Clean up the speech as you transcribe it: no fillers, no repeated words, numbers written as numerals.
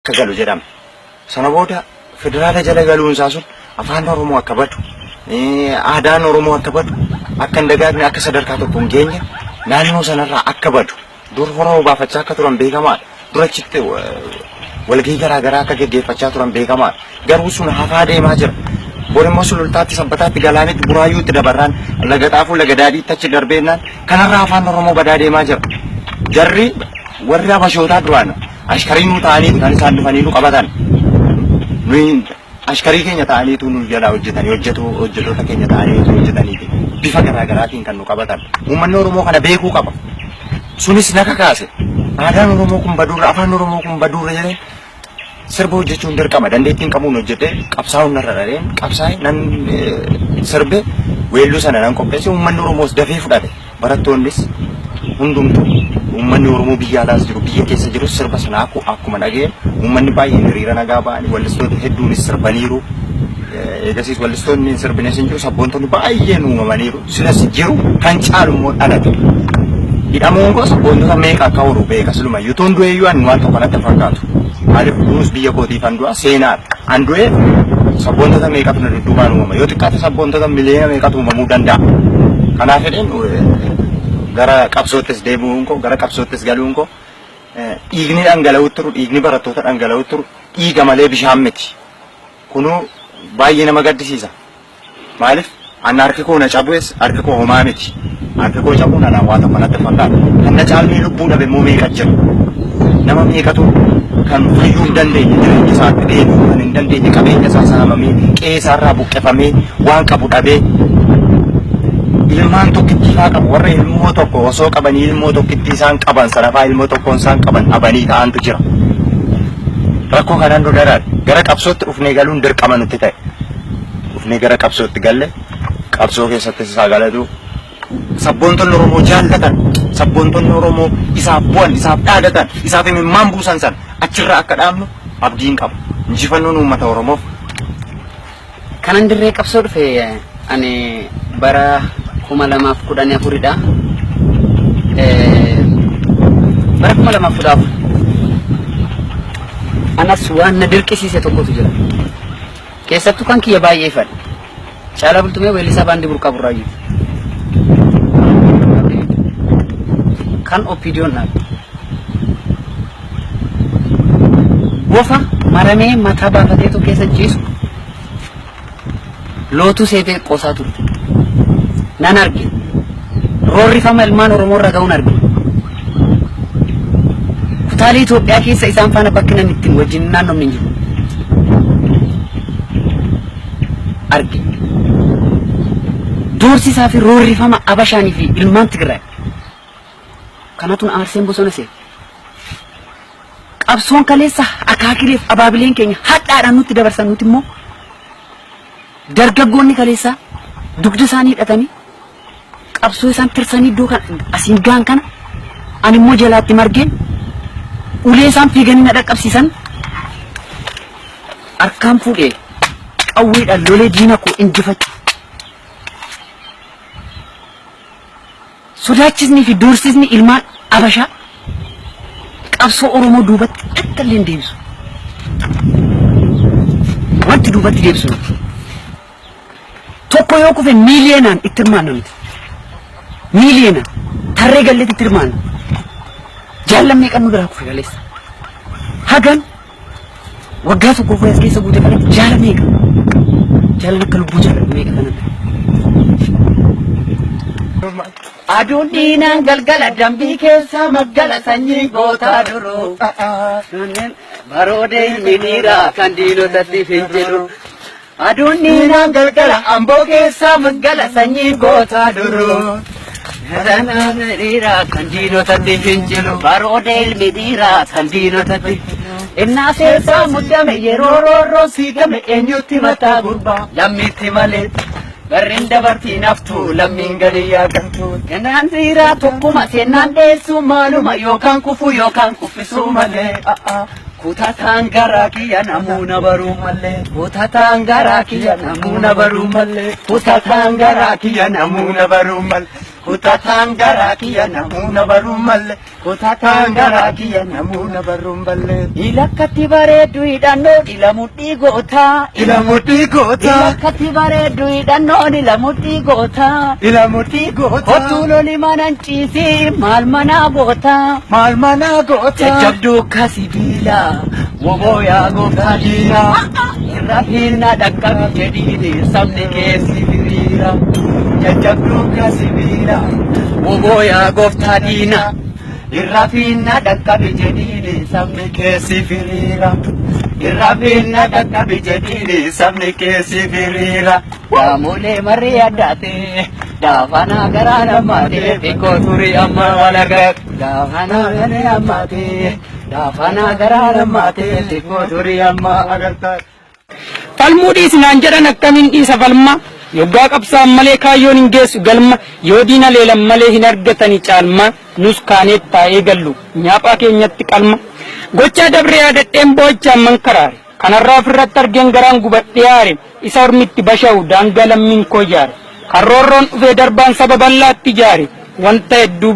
Akka galu jedhame. Sana booda federaala jala galuun isaa sun afaan Oromoo akka badu, aadaan Oromoo akka badu, akka hin dagaagne, akka sadarkaa tokko hin geenye, naannoo sanarraa akka badu, dur hora obaafachaa akka turan beekamaadha. Dura achitti walgahii garaa garaa akka geggeeffachaa turan beekamaadha. Garuu sun hafaa deemaa jira. Bor immoo Sulultaatti, Sabbataatti, Galaanitti, Buraayyuutti dabarraan Laga Xaafuu, Laga Daadhiitti achi darbeennaan kanarraa afaan Oromoo badaa deemaa jira. Jarri warri Habashootaa duraan ashkarii nuu ta'aniitu kan isaan dhufanii nu qabatan. Nuyi ashkarii keenya ta'aniitu nu jalaa hojjetanii hojjetu hojjetoota keenya ta'aniitu hojjetaniiti bifa garaa garaatiin kan nu qabatan. Uummanni Oromoo kana beekuu qaba. Sunis na kakaase. Aadaan Oromoo kun baduurra, afaan Oromoo kun baduurra jedhee sirba hojjechuun dirqama. Dandeettiin qabuun hojjedhee qabsaa'uun narra dhareen qabsaa'e nan sirbe, weelluu sana nan qopheesse. Uummanni Oromoos dafee fudhate. Barattoonnis hundumtuu, uummanni Oromoo biyya alaas jiru biyya keessa jiru, sirba sana akkuma dhaga'een uummanni baay'een hiriira nagaa ba'anii wallistoonni hedduunis sirbaniiru. Eegasiis wallistoonni hin sirbines hin jiru, sabboontonni baay'een uumamaniiru. Silas jiru kan caalu immoo dhalate. Hidhamuun koo sabboontota meeqa akka horu beeka silumayyuu. Utuun du'eeyyuu ani waan tokko natti hin fakkaatu. Maaliif du'us biyya kootiif an du'a, seenaadha. An du'ee sabboontota meeqatu na dudduubaan uumama. Yoo xiqqaate sabboontota miliyoona meeqatu uumamuu danda'a. Kanaaf jedheen gara qabsoottis deebi'uun koo, gara qabsoottis galuun koo, dhiigni dhangala'uutti turu, dhiigni barattoota dhangala'uutti turu dhiiga malee bishaan miti. Kunuu baay'ee nama gaddisiisa. Maaliif anna harki koo na cabues harki koo homaa miti. Harki koo cabuun anaan waa tokko natti hin fakkaatu. Kan na caalmee lubbuu dhabe immoo meeqa jira. Nama meeqatu kan fayyuu hin dandeenye, jireenya isaatti deebi'uu kan hin dandeenye, qabeenya isaa saamamee, qe'ee isaarraa buqqifamee, waan qabu dhabee, ilmaan tokkittii faa qabu, warra ilmoo tokko osoo qabanii ilmoo tokkittii isaan qaban sana faa ilmoo tokkoon isaan qaban dhabanii ta'antu jira. Rakkoo kanaan nu daraare. Gara qabsootti dhufnee galuun dirqama nutti ta'e. Dhufnee gara qabsootti galle, qabsoo keessattis isaa galatu. Sabboontonni Oromoo jaallatan, sabboontonni Oromoo isaaf bu'an, isaaf dhaadatan, isaaf imimmaan buusan sana achirraa akka dhaabnu abdiin qaba. Injifannoon uummata Oromoof. Kanan dirree qabsoo dhufe ani bara 2014dha. Bara 2014 anas waan na dirqisiise tokkotu jira. Keessattuu kan kiyya baay'ee ifadha. Caalaa Bultumee weellisaa baandii Burqaa Burraayyuuti. Kan OPDOn dhaabe. Bofa maramee mataa baafateetu keessa ciisu lootuu seetee qoosaa turte. Nan arge. Roorrifama ilmaan Oromoo irra ga'uun arge. Kutaalee Itoophiyaa keessa isaan faana bakki namni ittiin wajjin naannomni hin jiru. Arge. Doorsisaa fi roorrifama Abashaanii fi ilmaan Tigraay. Kanatu na aarseen bosona seene. Qabsoon kaleessa akaakileef abaabileen keenya hadhaadhaan nutti dabarsan, nuti immoo dargaggoonni kaleessaa dugda isaanii hidhatanii qabsoo isaan tirsanii iddoo kan asiin gaan kana ani immoo jalaatti margeen ulee isaan fiiganii na dhaqqabsiisan harkaan fuudhee qawweedhaan lolee diina koo injifachuu. Sodaachisnii fi doorsisni ilmaan Abashaa qabsoo Oromoo duubatti akka illee hin deebisu. Wanti duubatti deebisu miti. Tokko yoo kufe miiliyoonaan itti hirmaanna nuti. Miiliyoonaan tarree galleetti itti hirmaanna. Jaallan meeqan nu biraa kufe kaleessa. Hagan waggaa tokko as keessa guute kanatti jaala meeqa? Jaalan akka lubbuu jaaladhu meeqa kanan dhabe. Aduun dhiinaan galgala dambii keessa maggala sanyii gootaa duruu. Baroodee ilmi dhiiraa kan diinotatti fincilu. Aduun dhiinaan galgala amboo keessa maggala sanyii gootaa duruu. Dhiiraa kan diinotatti fincilu. Baroodee ilmi dhiiraa kan diinotatti. Innaa seesaa muddame yeroo roorroo siigame eenyutti mataa gurbaa lammiitti malee. Barriin dabartii naftu lammiin gadi yaagamtu. Kennaan dhiiraa tokkuma seenaan dheessu maaluma yookaan kufu yookaan kuffisuu malee. Kutataan garaa kiyya namuuna baruu malee. Kutataan garaa kiyya namuuna baruu malee. Kutataan garaa kiyya namuuna baruu malee. Kutataan garaa kiyya namuuna baruun malle. Kutataan garaa kiyya namuuna baruun malle. Ilakkatti bareeddu hidhannoo ila mudhii gootaa. Ila mudhii gootaa. Ilakkatti bareeddu hidhannoon ila mudhii gootaa. Ila mudhii gootaa. Kottuu loli manan ciisii maal manaa gootaa. Maal manaa gootaa. Jajjabduu akka sibiila woboo yaa gooftaa diinaa. Irra fiinna dhaqqabi jedhiini sabni keessi hiriira. Jajjabduu akka sibiila woboo yaa gooftaa diinaa. Irra fiinna dhaqqabi jedhiini sabni keessi hiriira. Irra fiinna dhaqqabi jedhiini sabni keessi hiriira. Daamolee marree addaatee daafanaa garaa lammaatee xiqqoo turii amma walagaa. Daafanaa garaa lammaatee daafanaa garaa lammaatee xiqqoo turii amma Agartaa. Falmuu dhiisnaan jedhan akkamiin dhiisa falma? Yoggaa qabsaan malee kaayyoon hin geessu galma. Yoo diina leelan malee hin argatani caalma. Nus kaaneet taa'ee gallu nyaaphaa keenyatti qalma. Gochaa dabree yaadadheen boo'ichaan mankaraare. Kanarraa ofirratti argeen garaan gubadhee aare. Isa ormitti basha'u daangaa lammiin koo jaare. Kan roorroon dhufee darbaan saba bal'aatti jaare. Wanta hedduu.